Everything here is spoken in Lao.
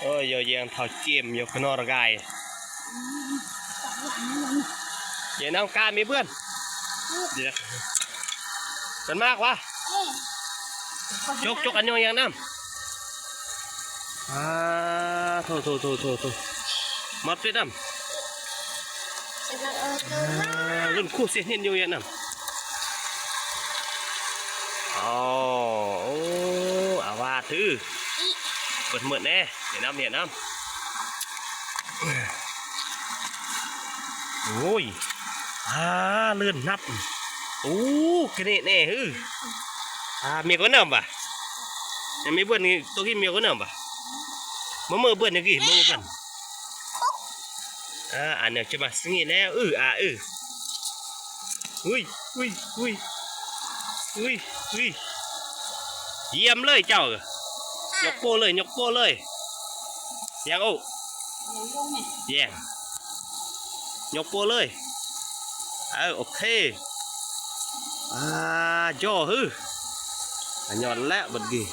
ເອີ ເຢຍວແຍງເທົ່າເຈມຢູ່ຂະໜໍ່ລະກາຍ ເຢຍວນຳກາມີເພື່ອນ ເດີ ເພິ່ນມາກວະ ຈົກ ຈົກອັນຍອງແຍງນຳ ອາ ໂທ ໂທ ໂທ ໂທ ໂທ ມາເປັດນຳ ລຸ້ນຄູ່ເສຍເຫັນຢູ່ແຍງນຳ ອໍ ໂອ້ ອາວາດ ອື ເປີດມືດແດ່ ເຫັນນຳ ເຫັນນຳ ໂອ້ຍ ອາ ເລື່ອນນັບ ໂອ້ ກະເນະແນ່ ອື ອາ ເມຍກໍນຳບະ ຍັງມີເບິ່ນນີ້ ໂຕກິນເມຍກໍນຳບະ ມາເມີເບິ່ນນີ້ກີ້ ມາເມີເບິ່ນ ອາ ອັນນີ້ຈະມາສະຫງິດແລ້ວ ອື ອາ ອື ອຸ້ຍ ອຸ້ຍ ອຸ້ຍ ອຸ້ຍ ອຸ້ຍ ຢ້ຽມເລີຍເຈົ້າ ຍົກໂປ້ເລີຍ ຍົກໂປ້ເລີຍ ແຍງໂອ້ ແຍງ ຍົກໂປ້ເລີຍ ເອີ ໂອເຄ ອາ ຍໍ ອື ອາ ຍ້ອນແລ້ວບັດນີ້